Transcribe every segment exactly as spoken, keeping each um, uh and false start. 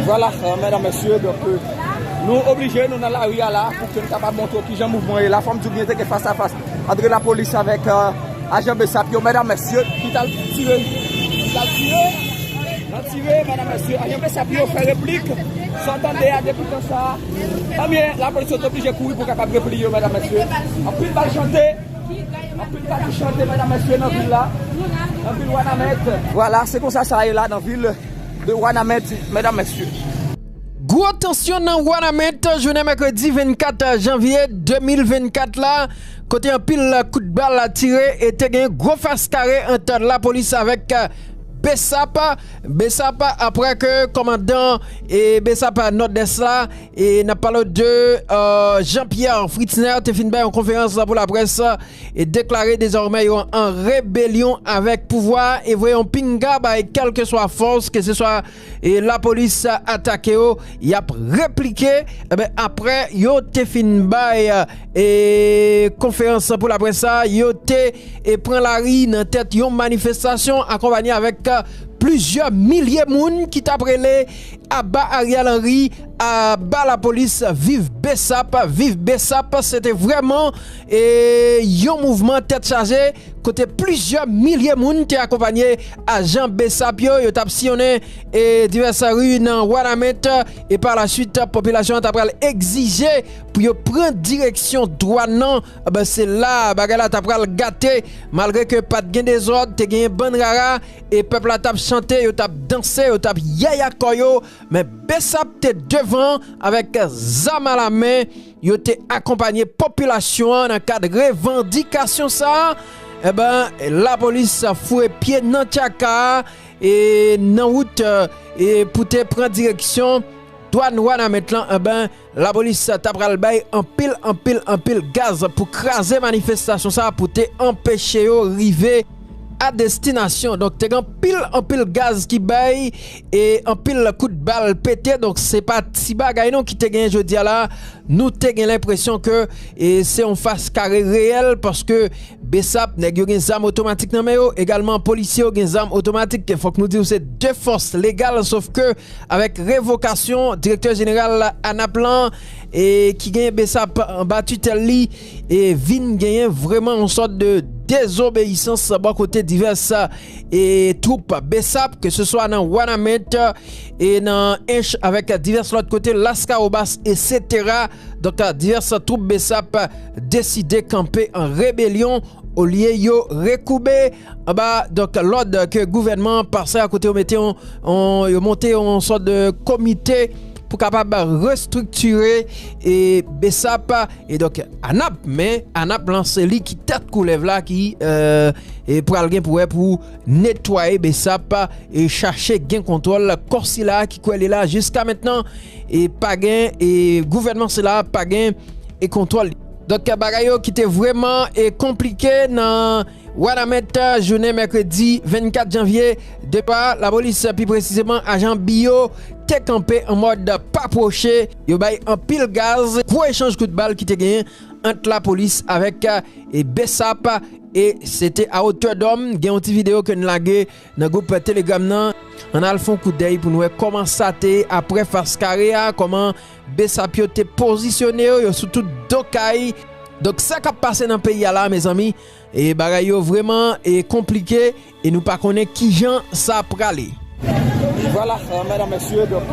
Vwala, medam, mesye, donk, nou oblije, nou nan lari a la, pou ke n kapab montre w kijan mouvman ye la. Fò m di w byen, te gen fas a fas ant lapolis avèk ajan besap yo, medam, mesye, ki t al tire, ki t al tire, nan tire, medam, mesye, ajan besap yo fè replik. Sa w tande a depi tan sa a, ebyen, lapolis yo te oblije kouri pou kapab repliye yo, medam, mesye. Anpil bal chante, anpil bal chante, medam, mesye, nan vil la, nan vil Wanament. Vwala, se konsa sa ye la nan vil de Wanament, medam, mesye. Gwo tansyon nan Wanament jounen mèkredi vennkat janvye de mil vennkat la, kote anpil kout bal tire e te gen gwo fas kare ant lapolis avèk besap. Besap, apre ke kòmandan e besap Nòdès la, e n ap pale de Jean Pierre Fritzner, te fin bay yon konferans pou laprès e deklare dezòmè yo an rebelyon avèk pouvwa e voye yon pinga bay kèlkeswa fòs, keseswa e lapolis atake yo, y ap replike. Enben, apre yo te fin bay e konferans pou laprès sa, yo te e pran lari nan tèt yon manifestasyon akonpanye avèk plizyè milye moun ki t ap rele aba Ariel Henry, aba lapolis, viv besap, viv besap. Se te vrèman e yon mouvman tèt chaje kote plizyè milye moun te akonpanye ajan besap yo. Yo t ap siyonnen e divès ri nan Wanament e pa la swit popilasyon an ta pral egzije pou yo pran direksyon dwàn nan. Enben, se la bagay la ta pral gate, malgre ke pa t gen dezòd, te genyen bann rara e pèp la t ap chante, yo t ap danse, yo t ap yaya kò yo. Men besap te devan avèk zam alamen. Yo te akonpanye popilasyon an nan kad revandikasyon sa a. Enben, lapolis foure pye nan tchaka a e nan wout e pou te pran direksyon dwàn Wanament lan. Enben, lapolis ta pral bay anpil, anpil, anpil gaz pou kraze manifestasyon sa a, pou te anpeche yo rive a destinasyon. Donk, te gen anpil, anpil gaz ki bay e anpil kout bal pete. Donk, se pa ti bagay non ki te genyen jodi a la. Nou te gen lenpresyon ke e se yon fas kare reyèl, paske besap, nèg yo gen zam otomatik nan men yo, egalman polisye yo gen zam otomatik. Fòk nou di w se de fòs legal, sof ke avèk revokasyon direktè jeneral anap lan e ki gen besap anba titèl li, e vin genyen vrèman yon sòt de dezobeyisans bò kote divès e twoup besap, ke se swa nan Wanament e nan Ench avèk divès lòt kote, Laskawobas, etsetera. Donk, divès twoup besap deside kanpe an rebelyon olye yo rekoube anba, donk, lòd ke gouvènman an pase a, kote yo mete yon, yon, yo monte yon sòt de komite pou kapab restriktire e besap. E donk, anap, men anap lan se li ki tèt koulèv la ki e pral gen pou wè pou netwaye besap e chache gen kontwòl kò sila ki kwè li la jiska mentnan. E pa gen e gouvènman sila pa gen e kontwòl li. Donk, bagay yo ki te vrèman e konplike nan Wanament jounen mèkredi vennkat janvye. Depa lapolis, pi presizeman ajan biyo, te kanpe an mòd pa pwoche. Yo bay anpil gaz, gwo echanj kout bal ki te genyen ant lapolis avèk e besap. E se te a otè dòm. Gen yon ti videyo ke n lage nan gwoup Telegram nan. Ann al fè yon koudèy pou n wè kòman sa te ye apre fas kare a, kòman besap yo te pozisyone yo, yo sou tout do kay. Donk, sa k ap pase nan peyi a la, mezanmi, e bagay yo vrèman e konplike e nou pa konnen kijan sa prale. Vwala, medam, mesye, donk,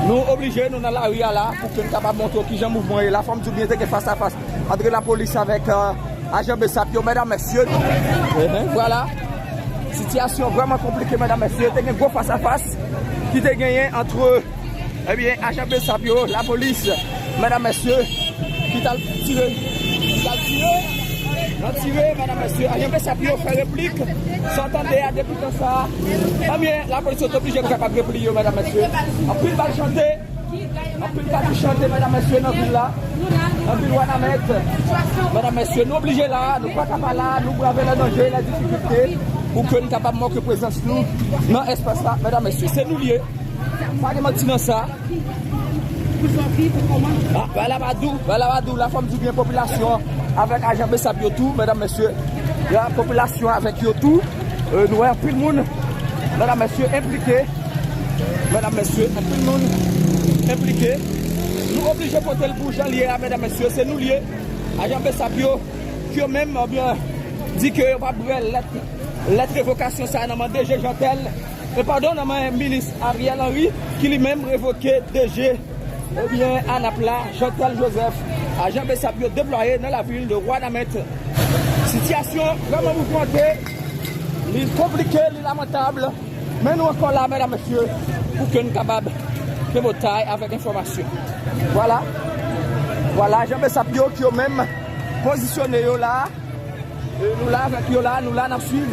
nou oblije, nou nan lari a la pou ke n kapab montre w kijan mouvman ye la. Fò m di w byen, te gen fas a fas ant lapolis avèk ajan besap yo, medam, mesye. Vwala. Sitiyasyon vrèman konplike, medam, mesye. Te gen gwo fas a fas ki te genyen ant, ebyen, ajan besap yo, lapolis, medam, mesye, ki t al tire, ki t al tire, nan tire, medam, mesye. Ajan besap yo fè replik. Sa w tande a depi tan sa a, ebyen, lapolis yo te oblije pou kapab repliye yo, medam, mesye. Anpil bal chante. Anpil bal chante, medam, mesye, nan vil la. Nan vil Wanament. Medam, mesye, nou oblije la, nou pa ka pa la, nou brave lè danje, lè difikilte, pou ke n kapab montre prezans nou nan espas la, medam, mesye. Se nou l ye. Pa gen manti nan sa. Ah, bay la pa di w, bay la pa di w, la fò m di w byen popilasyon avèk ajan besap yo tou, medam, mesye. Ya, popilasyon avèk yo tou. Euh, nou wè anpil moun, medam, mesye, enplike. Medam, mesye, anpil moun enplike. Nou oblije pote l pou jan l ye a, medam, mesye, se nou l ye. Ajan BSAP yo, ki yo menm, ebyen, di ke yo p ap pran lèt, lèt revokasyon sa a nan men DG Jeantel, e padon, nan men minis Ariel Henry, ki li menm revoke DG, ebyen, ANAP la, Jeantel Joseph. Ajan BSAP yo deplwaye nan lavil de Wanament. Sitiyasyon vrèman mouvmante, li konplike, li lamantab. Men nou ankò la, medam, mesye, pou ke n kapab fè batay avèk enfòmasyon. Vwala. Vwala, ajan BSAP yo ki yo menm pozisyone yo la. E nou la avèk yo la, nou la, n ap swiv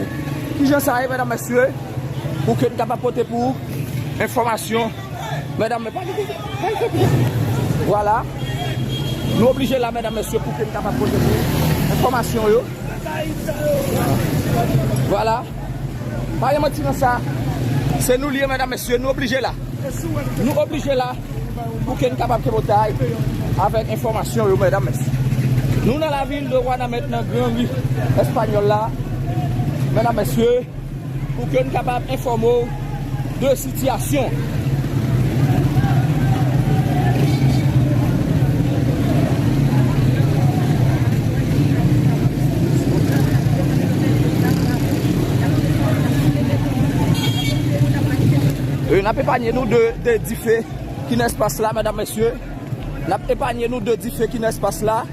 kijan sa ye, medam, mesye, pou ke n kapab pote pou enfòmasyon. Medam, pa kite, pa kite. Vwala. Nou oblije la, medam, mesye, pou ke n kapab pote pou enfòmasyon yo. Vwala. Pa gen manti nan sa. Se nou l ye, medam, mesye. Nou oblije la. Nou oblije la pou ke n kapab fè batay avèk enfòmasyon yo, medam, mesye. Nou nan lavil de Wanament, nan Gran Ri Espanyòl la, medam, mesye, pou ke n kapab enfòme w de sitiyasyon. E, n ap epanye nou de, de dife ki nan espas la, medam, mesye. N ap epanye nou de dife ki nan espas la.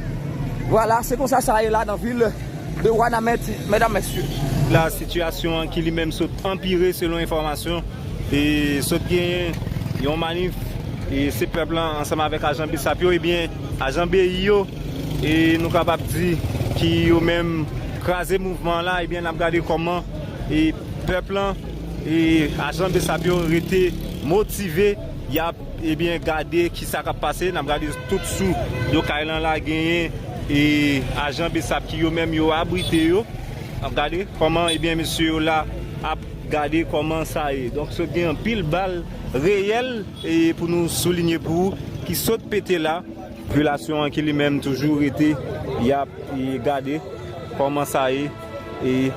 Vwala, se konsa sa ye la nan vil de Wanament, medam, mesye. La, sitiyasyon an ki li menm sot anpire selon enfòmasyon, e sot genyen yon manif, e se pèp lan ansanm avèk ajan BSAP yo, ebyen, ajan BI yo, e nou kapab di ki yo menm kraze mouvman an la, ebyen, n ap gade kòman, e pèp lan, e ajan BSAP yo rete motive, y ap, ebyen, gade kisa k ap pase, n ap gade tout sou do kay lan la genyen, e ajan BSAP ki yo menm yo abrite yo. N ap gade kòman, ebyen, mesye yo la ap gade kòman sa ye. Donk, sot gen anpil bal reyèl, e pou nou soulinye pou ou, ki sot pete la. Popilasyon an ki li menm toujou rete, y ap, e, gade kòman sa ye. E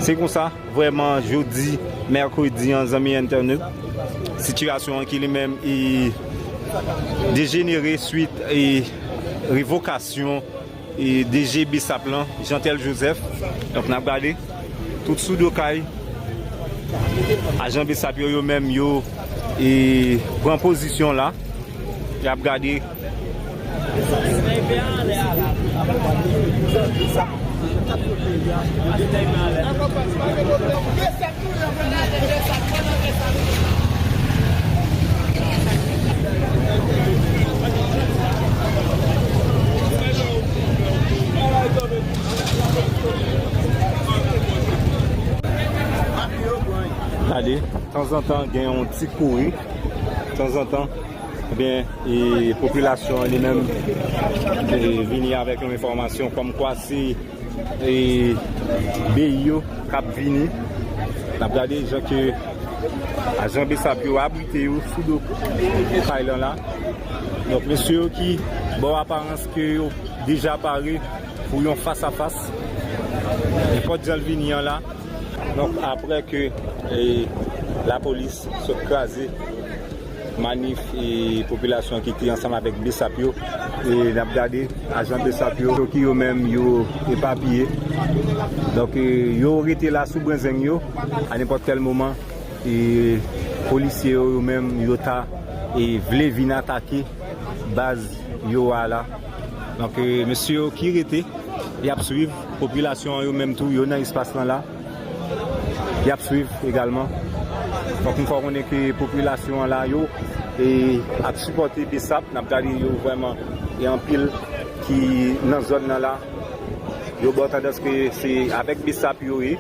se konsa, vrèman, jodi mèkredi an, zanmi entènot, sitiyasyon an ki li menm, e, dejenere swit, e, revokasyon, e, DG BSAP lan, Jeantel Joseph. Donk, n ap gade tout sou do kay ajan BSAP yo, yo menm, yo, e, pran pozisyon la. Y ap gade. Gade, tanzantan gen yon ti kouri. Tanzantan, ebyen, e popilasyon an li menm, e, vini avèk yon enfòmasyon kòmkwa se, e, BI yo k ap vini. N ap gade jan ke ajan BSAP yo abrite yo sou do kay lan la. Donk, mesye yo ki ba w aparans ke yo deja pare pou yon fas a fas. Nenpòt jan l vini an la. Donk, apre ke, e, lapolis sot kraze manif, e, popilasyon ki te ansanm avèk BSAP yo, e, n ap gade ajan BSAP yo, ki yo menm yo epapiye. Donk, e, yo rete la sou brenzeng yo, a nenpòt kèl moman, e, polisye yo, yo menm, yo ta, e, vle vin atake baz yo a la. Donk, e, mesye yo ki rete, y ap swiv, popilasyon an yo menm tou, yo nan espas lan la, y ap swiv egalman. Fòk m fè w konnen ke popilasyon an la, yo, e, ap sipòte BSAP, n ap gade yo vrèman, e anpil ki nan zòn nan la, yo ba w tandans ke se avèk BSAP yo ye.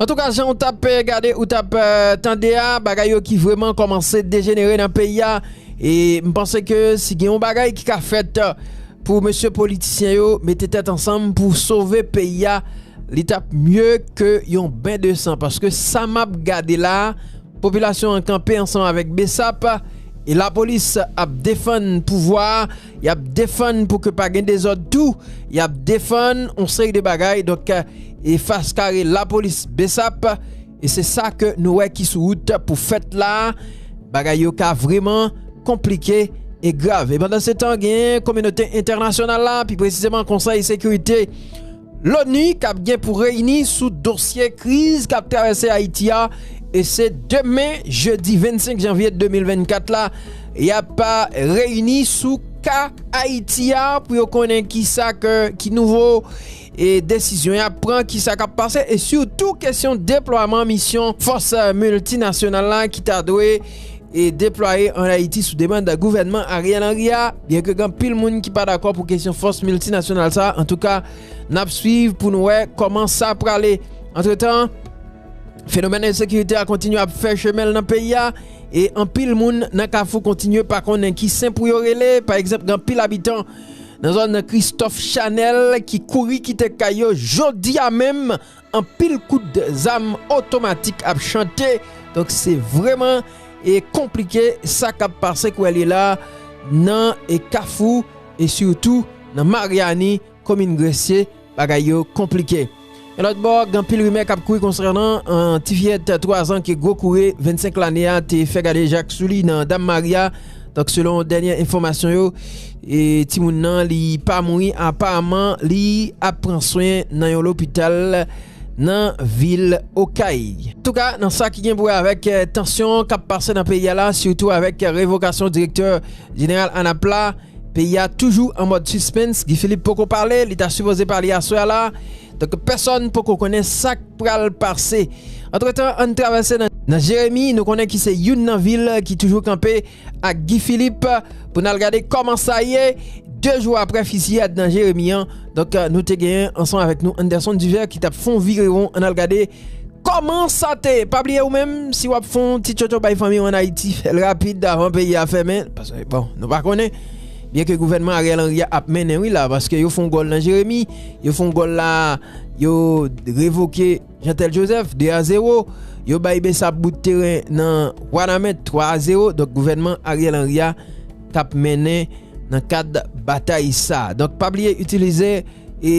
Antouka, jan ou t ap, eh, gade, ou t ap, eh, tande a, bagay yo ki vrèman kòmanse dejenere nan peyi a. E m panse ke si gen yon bagay ki ka fèt, eh, pou mesye politisyen yo mete tèt ansanm pou sove peyi a, li t ap mye ke yon ben de san. Paske sa m ap gade la, popilasyon an kanpe ansanm avèk BSAP, E lapolis ap defann pouvwa a, y ap defann pou ke pa gen dezòd tou, y ap defann yon seri de bagay. Donk, e fas kare lapolis besap, e se sa ke nou wè ki sou wout pou fèt la. Bagay yo ka vrèman konplike e grav. E pandan se tan, gen kominote entènasyonal la, pi presizeman Konsèy Sekirite Loni k ap gen pou reyini sou dosye kriz k ap travèse Ayiti a. E se demen, jedi vennsenk janvye de mil vennkat la, y ap reyini sou ka Ayiti a pou yo konnen kisa ke, ki nouvo e desizyon y ap pran, kisa k ap pase, e sitou kesyon deplwaman misyon fòs miltinasyonal la ki ta dwe e deplwaye ann Ayiti sou demann gouvènman Ariel Henry a, byenke gen anpil moun ki pa dakò pou kesyon fòs miltinasyonal sa. Antouka, n ap swiv pou n wè kòman sa prale. Antretan, fenomèn ensekirite a kontinye ap fè chemen l nan peyi a, e anpil moun nan Kafou kontinye pa konnen ki sen pou yo rele. Pa egzanp, gen anpil abitan nan zòn Christophe Chanel ki kouri kite kay yo jodi a menm. Anpil kout zam otomatik ap chante. Donk, se vrèman e konplike sa k ap pase kounye a la nan e Kafou e sitou nan Maryani, komin Gresye, bagay yo konplike. Yon lòt bò, gen anpil rimè k ap kouri konsènan, euh, ti fiyèt twazan ke gwo koure vennsenk lane a te fè gade jak sou li nan Dam Mari a. Donk, selon dènye enfòmasyon yo, e timoun nan, li pa mouri, aparaman, li ap pran swen nan yon lopital nan vil Okay. Antouka, nan sa ki gen pou wè avèk, eh, tansyon k ap pase nan peyi a la, sitou avèk revokasyon direktè jeneral ANAP la, peyi a toujou an mòd sispens. Guy Philippe poko pale, li ta sipoze pale aswè a la. Donk, pèsòn poko konnen sa k pral pase. Antretan, ann travèse nan, nan Jeremi, nou konnen ki se youn nan vil ki toujou kanpe ak Guy Philippe pou n al gade kòman sa ye de jou apre fiziyad nan Jeremi an. Donk, nou te genyen ansanm avèk nou Anderson Duver ki t ap fè yon virewon, ann al gade kòman sa te ye. Pa bliye ou menm, si w ap fè yon ti tchotcho bay fanmi w ann Ayiti, fè l rapid avan peyi a fèmen, paske, bon, nou pa konnen. Byenke gouvènman Ariel Henry a ap mennen wi la, paske yo fè yon gòl nan Jeremi, yo fè yon gòl la, yo revoke Jeantel Joseph, de a zewo. Yo bay Besap bout teren nan Wanament, twa a zewo. Donk, gouvènman Ariel Henry a k ap mennen nan kad batay sa. Donk, pa bliye itilize e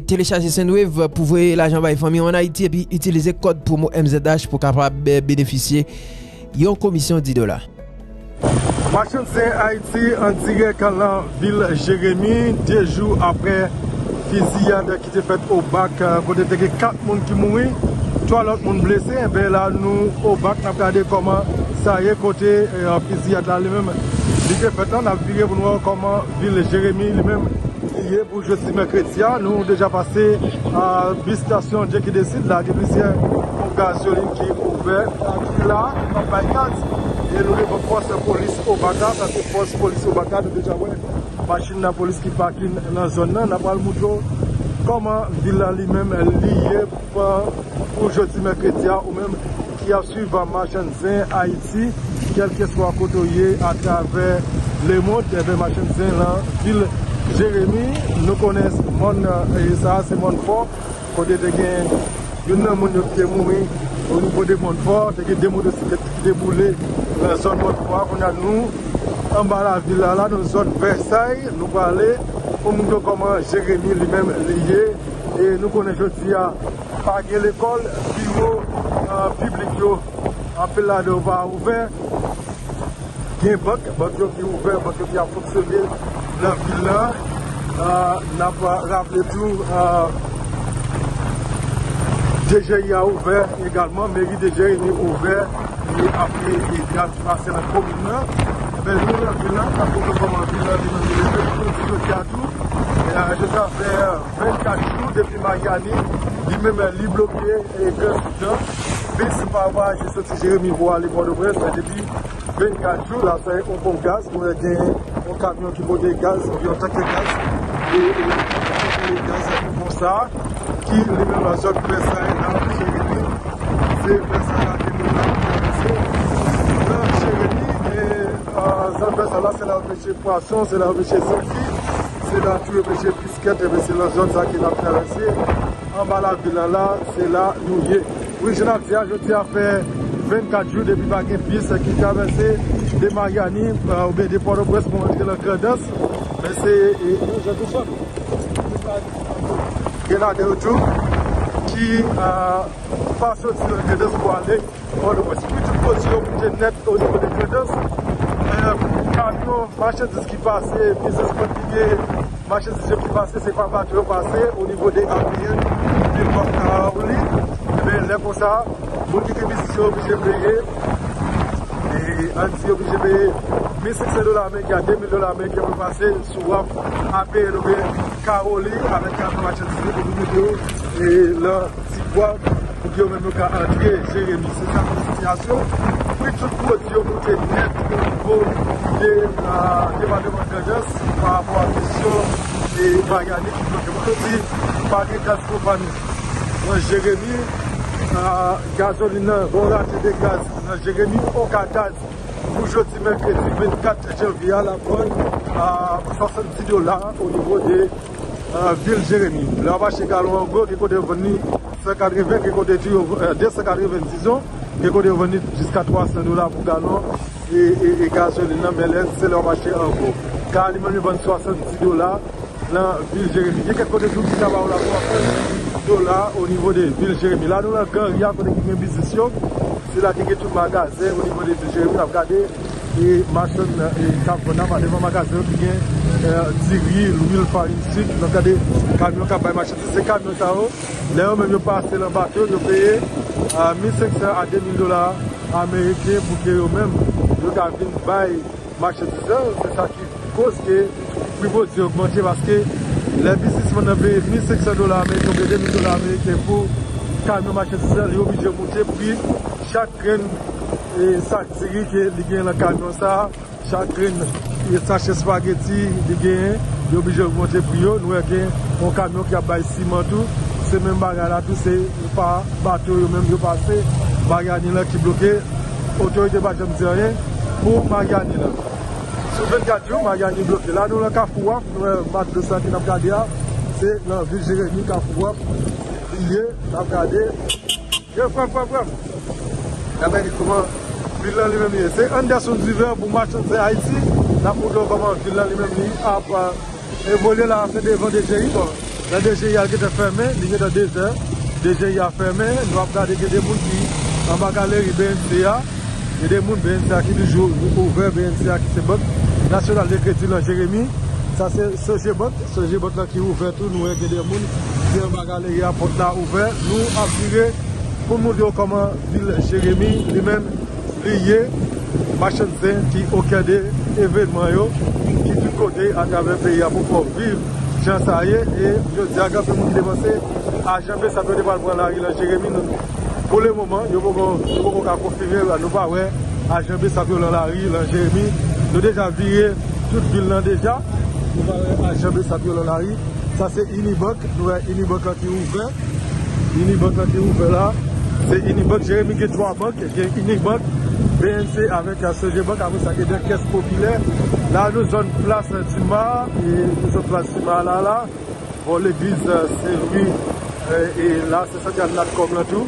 telechaje Sendwave pou voye lajan bay fanmi w ann Ayiti epi itilize kòd pwomo M Z H pou kapab, eh, benefisye yon komisyon dis dola. Machann Zen Ayiti an dirèk nan vil Jeremi, de jou apre fiziyad ki te fèt o bak, kote te gen kat moun ki mouri, twa lòt moun blese. Enben, la, nou o bak, n ap gade kòman sa ye, kote, eh, fiziyad la, li menm, li te fèt la. N ap vire pou n wè kòman vil Jeremi, li menm, li ye pou jodi mèkredi a. Nou deja pase, a, bis estasyon Dye ki deside la, gen plizyè ponp gazolin ki ouvè, a, ki la, k ap bay gaz. E nou gen fòs polis o bak la, sa se fòs polis o bak la, nou deja wè machin lapolis ki pake nan zòn nan. N ap pral montre w kòman vil la li menm li ye pou, pou jodi mèkredi a, ou menm ki ap swiv Machann Zen Ayiti, kèlkeswa kote w ye atravè lemonn, enben, Machann Zen nan vil Jeremi, nou konnen mòn, e sa a se mòn fò, kote te gen youn nan moun yo ki te mouri o nivo de mòn fò, te gen de motosiklèt ki te boule nan zòn mòn fò a. Kounye a, nou anba lavil la, la, nou zòn Vèsay, nou prale pou montre w kòman Jeremi li menm li ye. E nou konnen jodi a, pa gen lekòl, biwo, a, piblik yo, anpil ladan yo pa ouvè. Gen bank, bank yo ki ouvè, bank yo ki ap fonksyone nan vil la. A, n ap raple tou, a, D G I a ouvè egalman, meri de Jeremi ouvè, e ap, e, e, gaz pase nan komin nan. Enben, nou nan vil la, n ap montre kòman vil la li menm li rete. Pou di jodi a tou, e, a, jodi a fè vennkat jou depi Maryani, li menm li bloke, e, Gran Sid lan. Bis pa voyaje soti Jeremi pou ale Pòtoprens, men depi vennkat jou, la, se yon ponp gaz, nou wè gen yon kamyon ki pote gaz, yon tanke gaz, e, e, yon tanke gaz konsa, ki li menm nan zòn Vèsay, nan Jeremi, se Vèsay la ke nou la, se nan Jeremi, e, a, zòn Vèsay la, se la yo pêche pwason, se la yo pêche zangi, se la tou yo pêche piskèt, enben se nan zòn sa ke n ap travèse. Anba lavil la, la, se la nou ye. Wi, jan n ap di a, jodi a fè vennkat jou depi pa gen bis ki travèse de Maryani, euh, oubyen de Pòtoprens pou antre nan Grandans. Men se, e, gen ladè yo tou ki, euh, pa soti nan Grandans pou ale Pòtoprens. Pi tout pwodui yo moute nèt o nivo de Grandans. Euh, kamyon machandiz ki pase, biznisman ki gen machandiz yo ki pase, se pa bato yo pase o nivo de A P N, de Pòt Kawoli. Ebyen, lè konsa, moun ki gen biznis yo oblije peye. E, ann di yo oblije peye mil senk san dola ameriken a de mil dola ameriken pou pase sou waf A P N oubyen Kawoli avèk kamyon machandiz yo pou vin mete yo, e, nan ti bwa pou ke yo menm yo ka antre Jeremi. Se sa ki sitiyasyon. Pri tout pwodui yo moute nèt o nivo de, a, depatman Grandans pa rapò a kesyon e Maryani ki bloke. Pou nou di, pa gen gaz pwopàn nan Jeremi, a, gazolin nan, gen yon rate de gaz nan Jeremi, Okataz. Pou jodi mèkredi vennkat janvye a, l ap vann a swasanndis dola o nivo de, euh, vil Jeremi. Lè w ap achte galon an gwo, gen kote yo vann li san katreven, gen kote tou yo, euh, de san katreven, dizon, gen kote yo vann li jiska twa san dola pou galon e, e, e gazolin nan, men lè se lè w ap achte an gwo. Ka li menm li vann swasanndis dola nan vil Jeremi. Gen kèk kote tou ki ka ba w la swasanndis dola o nivo de vil Jeremi. La nou nan Gran Ri a kote ki gen biznis yo. Se la ki gen tout magazen o nivo de vil Jeremi. N ap gade e machann, e, k ap vann la pa devan magazen yo ki gen, e, diri, lwil, farin, sik. N ap gade kamyon k ap bay machandiz. Se kamyon sa yo, lè yo menm yo pase nan bato, yo peye, a, mil senk san a de mil dola ameriken pou ke yo menm yo ka vin bay machandiz lan, se sa ki koz ke pri pwodui yo ogmante, paske lè biznismann nan peye mil senk san dola ameriken oubyen de mil dola ameriken pou kamyon machandiz lan, li oblije moute pri chak grenn, e, sak diri ke li gen nan kamyon sa a, chak grenn, e, sachè espageti li genyen, li oblije ogmante pri yo. Nou wè gen yon kamyon ki ap bay siman tou, se menm bagay la tou, se pa bato yo menm yo pase Maryani lan ki bloke. Otorite pa janm di anyen pou Maryani lan. Sou vennkat jou, Maryani bloke. La, nou nan Kafou Waf, nou wè matlo sa ki n ap gade a, se nan vil Jeremi, Kafou Waf, li ye, n ap gade. Yo, frè m, frè m, frè m. N ap gade kòman vil lan li menm li ye. Se Anderson Duver pou Machann Zen Ayiti. N ap montre w kòman vil lan li menm li ap, evolye la, se devan D G I. Bon, nan D G I a, l gentan fèmen, li gentan dezè. D G I a fèmen, nou ap gade gen de moun ki anba galeri B N C a. Gen de moun B N C a ki toujou ouvè, B N C a ki se Bank Nasyonal de Kredi nan Jeremi. Sa se Sogebank, Sogebank lan ki ouvè tou. Nou wè gen de moun ki anba galeri a, pòt la ouvè. Nou ap vire pou n montre w kòman vil Jeremi li menm li ye, machann zen ki okè de evènman yo, ki tout kote atravè peyi a pou fè w viv jan sa ye. E jodi a, gen anpil moun ki te panse ajan besap yo te pral pran lari lan Jeremi. Nou, pou le moman, yo poko, yo poko ka konfime, nou pa wè ajan besap yo lan lari lan Jeremi. Nou deja vire tout vil lan deja. Nou pa wè ajan besap yo lan lari. Sa se Unibank, nou wè Unibank lan ki ouvè. Unibank lan ki ouvè la. Se Unibank, Jeremi gen twa bank, gen Unibank, B N C avèk, euh, Sogebank, apre sa gen de kès popilè. La nou zòn Plas Dima, e nou zòn Plas Dima la, la. Bò legliz, euh, Sen Lwi, euh, e la se Santial Natcom lan tou.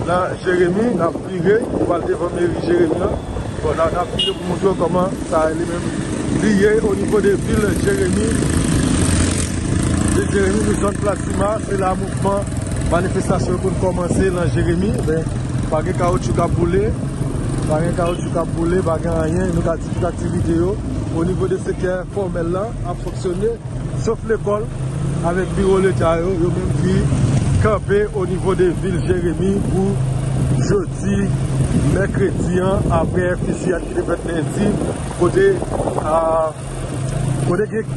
Nan Jeremi, n ap vire, nou pral devan meri Jeremi an. Bon, n ap, n ap vire pou montre w kòman sa li menm li ye o nivo de vil Jeremi. Vil Jeremi, nou zòn Plas Dima, se la mouvman manifestasyon yo konn kòmanse lan Jeremi. Men, pa gen kawoutchou k ap boule, pa gen kawoutchou k ap boule, pa gen anyen. Nou ka di tout aktivite yo o nivo de sektè fòmèl lan ap fonksyone. Sof lekòl avèk biwo leta yo, yo menm ki kanpe o nivo de vil Jeremi pou jodi mèkredi an, apre fiziyad ki te fèt lendi, kote, a, kote gen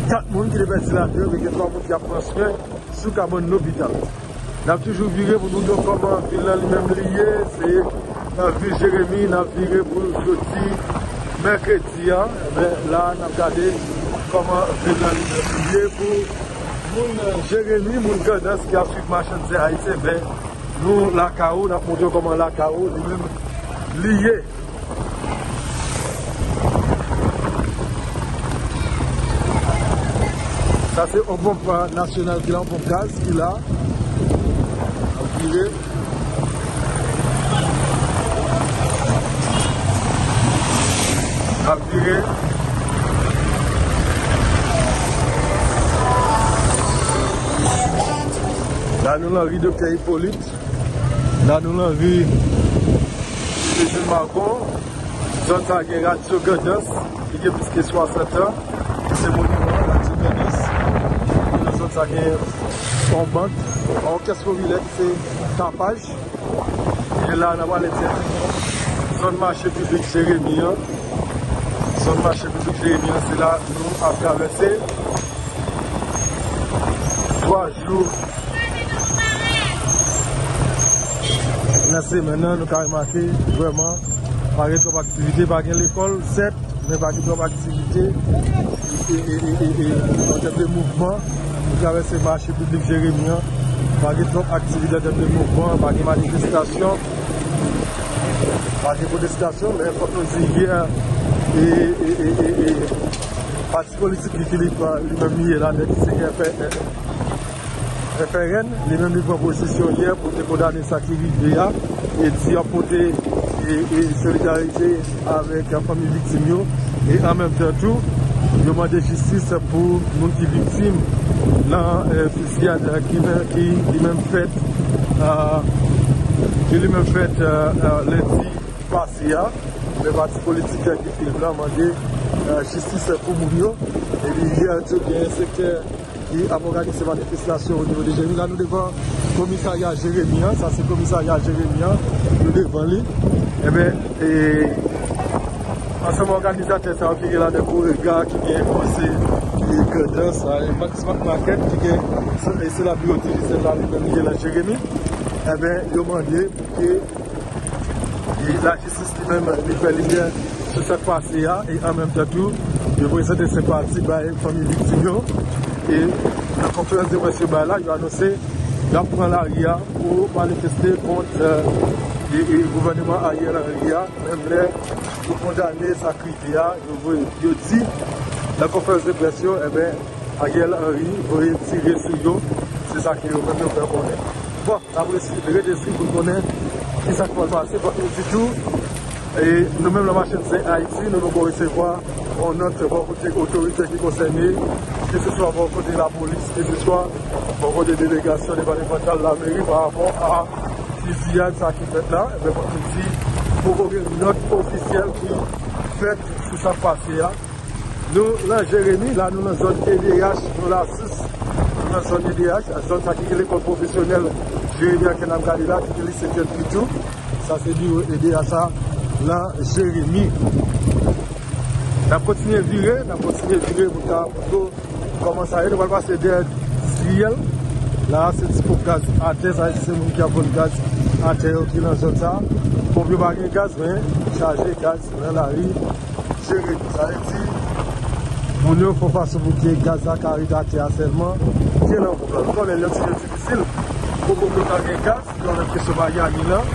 kat moun ki te pèdi lavi yo, men gen twa moun ki ap pran swen sou kabann lopital. N ap toujou vire pou nou montre w kòman vil lan li menm li ye. Se nan vil Jeremi, n ap vire pou jodi mèkredi an. Ebyen, la, n ap gade kòman vil lan li menm li ye pou moun Jeremi, moun Grandans ki ap swiv Machann Zen Ayiti. Ebyen, nou lakay ou, n ap montre w kòman lakay ou li menm li ye. Sa se yon ponp, euh, nasyonal ki la, yon ponp gaz ki la. Ap vire. Ap vire. La, nou nan ri Doktè Ipolit. La, nou nan ri Jezil Magon. Zòn sa gen Radyo Grandans, ki gen plis ke swasant an. Se moniman Radyo Grandans. Nan zòn sa gen yon bank, yon kès popilè ki se Tapaj. E la, n ap pale de zòn mache piblik Jeremi an. Zòn mache piblik Jeremi an, se la nou ap travèse. Twa jou nan semèn nan, nou ka remake vrèman pa gen twòp aktivite, pa gen lekòl, sèt, men pa gen twòp aktivite. E, e, e, e, e, an tèm de mouvman, nou travèse mache piblik Jeremi an, pa gen twòp aktivite an tèm de mouvman, pa gen manifestasyon, pa gen pwotestasyon, men fòk nou di yè, e, e, e, e, e, pati politik ki li, li menm li ye la, nèg ki se F R N, li menm li pran pozisyon yè pou te kondane sa ki rive a, e di y ap pote, e, e solidarite avèk fanmi viktim yo, e an menm tan tou, yo mande jistis pou moun ki viktim nan, e, fiziyad ki, ki li menm fèt, e, ki li menm fèt, e, e, lendi pase a. Men pati politik ki fil la mande, e, jistis pou moun yo. Epi yè tou, gen sektè ki ap òganize manifestasyon o nivo de Jeremi. La, nou devan komisarya Jeremi an. Sa se komisarya Jeremi an. Nou devan li. Enben, e, ansanm òganizatè sa yo ki gen ladan Korega, ki gen Konsey, ki gen Grandans, e, Max Market, ki gen, e, se la biwo Digicel la, li menm, li gen nan Jeremi. Enben, yo mande pou ke, e, lajistis li menm, li fè limyè sou sa k pase a, e an menm tan tou, yo prezante senpati bay fanmi viktim yo. E nan konferans de près yo bay la, yo anonse y ap pran lari a pou manifeste kont, e, e, e gouvènman Ariel Henry a, menm lè yo kondane sa k rive a, yo voye, yo di nan konferans de près yo, enben, Ariel Henry voye tire sou yo, se sa ke yo menm yo fè konnen. Bon, n ap resi-, rete swiv pou konnen ki sa k pral pase. Fòk nou di tou, e, nou menm nan Machann Zen Ayiti, nou poko resevwa yon nòt bò kote otorite ki konsène, keseswa bò kote lapolis, keseswa bò kote delegasyon depatmantal lameri pa rapò a fiziyad sa ki fèt la. Enben, fòk nou di, poko gen nòt ofisyèl ki fèt sou sa k pase a. Nou nan Jeremi, la nou nan zòn E D H, nou la sis, nou nan zòn E D H, zòn sa ki gen lekòl pwofesyonèl Jeremi a ke n ap gade la, ki gen lise Pierre Pitou. Sa se biwo E D H a nan Jeremi. N ap kontinye vire, n ap kontinye vire pou ta pito kòman sa ye. Nou pral pase dèyè Ziyèl. La, se ti ponp gaz atè, sa vle di se moun ki ap vann gaz atè yo ki nan zòn sa. Ponp yo pa gen gaz, men chaje gaz nan lari Jeremi. Sa vle di, moun yo fè fason pou ke gaz la ka rete atè a sèlman, ke nan ponp la. Nou konnen lè ti jan difisil pou ponp yo ka gen gaz, lè menm kesyon pa gen anyen lan,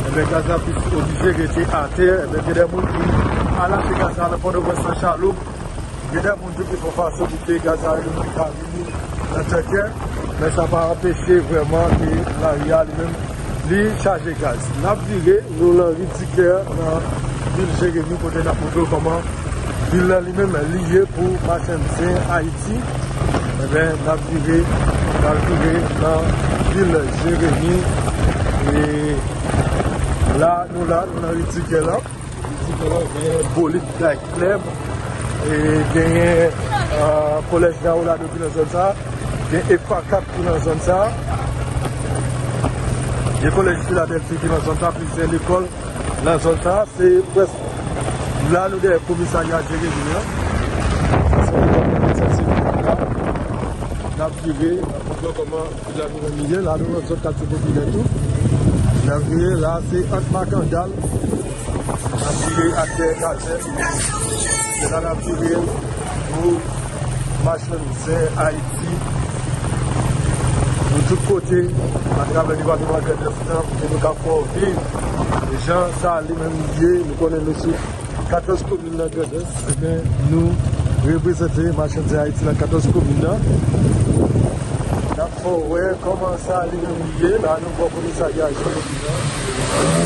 enben, gaz la plis oblije rete atè. Enben, gen de moun ki al achte gaz la nan Pòtoprens nan chaloup. Gen de moun tou ki fè fason pou ke gaz la rete ka vini nan tankè, men sa pa anpeche vrèman ke lari a li menm li chaje gaz. N ap vire, nou nan ri Dikè, nan vil Jeremi, kote n ap montre w kòman vil la li menm li ye pou machann zen Ayiti. Enben, n ap vire, n ap vire nan vil Jeremi. E la, nou la, nou nan ri Dikè la. Genyen Bolide Night Club, e genyen, ah, Kolèj Naolado ki nan zòn sa, gen EFACAP ki nan zòn sa, gen Kolèj Filadèlfi ki nan zòn sa, plizyè lekòl nan zòn sa. Se prèske la nou dèyè komisarya Jeremi an. Sa se lekòl komisarya Jeremi an. N ap vire, n ap montre w kòman Jan nou wè li ye la, nou nan zòn katye popilè tou. N ap vire la, se ant Makandal. N ap vire ak dèyè Kazèk. Se la n ap vire pou machann zen Ayiti. Nou tout kote, atravè depatman Grandans lan, pou ke nou ka fè w viv jan sa li menm li ye. Nou konnen nou sou katòz komin nan Grandans, ebyen, nou reprezante machann zen Ayiti nan katòz komin nan. N ap fè w wè kòman sa li menm li ye. La, nou bò komisarya Jeremi an.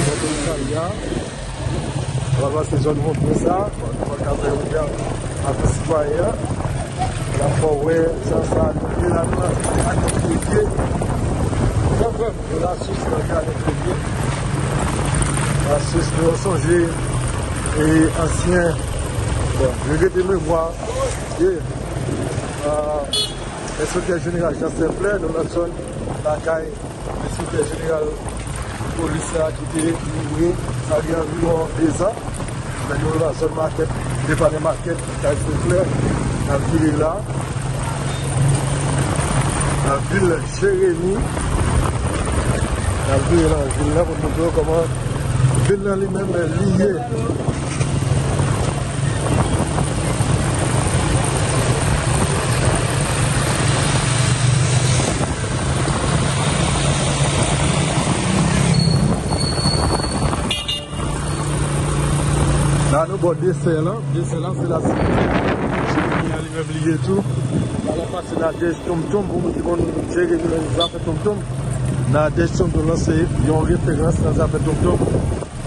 Bò komisarya. N ap pase zòn Wonpwen sa, bon, nou pral ka fè yon gad ak sitwayen an. N ap fè w wè jan sa nou ye la, nou la, ak yon pye. Bon, bon, nou la sous nan gade premye. La sous nou sonje e ansyen, bon, regrete memwa. Ye. Ah, Enspektè Jeneral Jean Saint Clair, nou nan zòn lakay Enspektè Jeneral polis la ki te mouri, sa gen anviwon dezan. Men nou nan zòn makèt, depanè makèt, kay Seklè, n ap vire la. Nan vil Jeremi, n ap vire nan vil la pou n montre w kòman vil nan li menm li ye. La nou bò desè lan. Desè lan se la simtyè Jeremi an li menm li ye tou. La n ap pase Nadège Tonmtonm, pou moun ki konn Jeremi nan zafè tonmtonm. Nadège Tonmtonm lan se yon referans nan zafè tonmtonm.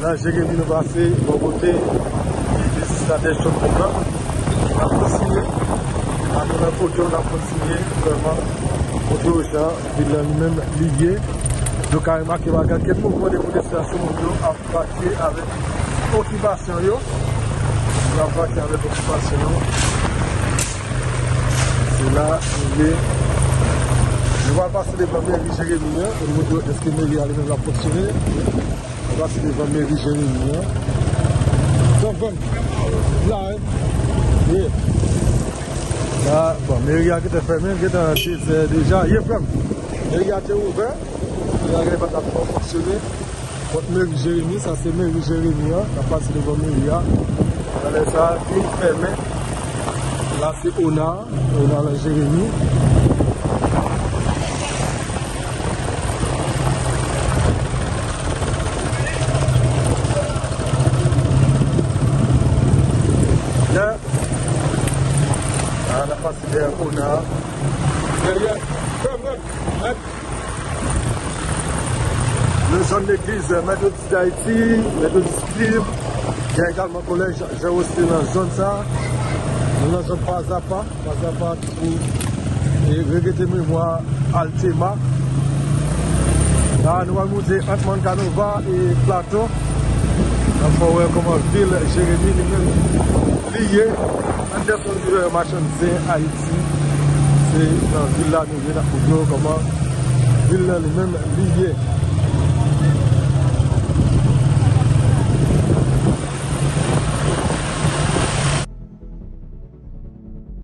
Nan Jeremi nou pase bò kote legliz Nadège Tonmtonm lan. N ap kontinye. Ann nou nan podiòm, n ap kontinye vrèman montre yo jan vil lan li menm li ye. Nou ka remake bagay, kèk mouvman de pwotestasyon moun yo ap batye avèk okipasyon yo. Yo ap batye avèk okipasyon yo. Se la nou ye. Nou va pase devan meri Jeremi an, pou nou montre yo èske meri a li menm l ap fonksyone. Nou pase devan meri Jeremi an. Bon, bon. La, wi. Ye. La, bon, meri a gentan fèmen, gentan dezè deja. Ye, frè m. Meri a te ouvè. Meri a gentan pa t ap fonksyone. Pòt meri Jeremi, sa se meri Jeremi an. N ap pase devan meri a. Talè sa, vin fèmen. La, se ona. Ou nan la Jeremi. Lè. A, n ap pase dèyè ona. Dèyè. Nan zòn legliz Metodis Dayiti, Metodis Bib, gen egalman kolèj Jan Wosle nan zòn sa. Nou nan zòn Pazapa, Pazapa pou, e, regrete memwa Altema. La, nou pral monte ant Mancanova e Platon. N ap fè w wè kòman vil Jeremi li menm li ye. Anderson Dealer machann zen Ayiti. Se nan vil la nou ye, n ap montre w kòman vil la li menm li ye.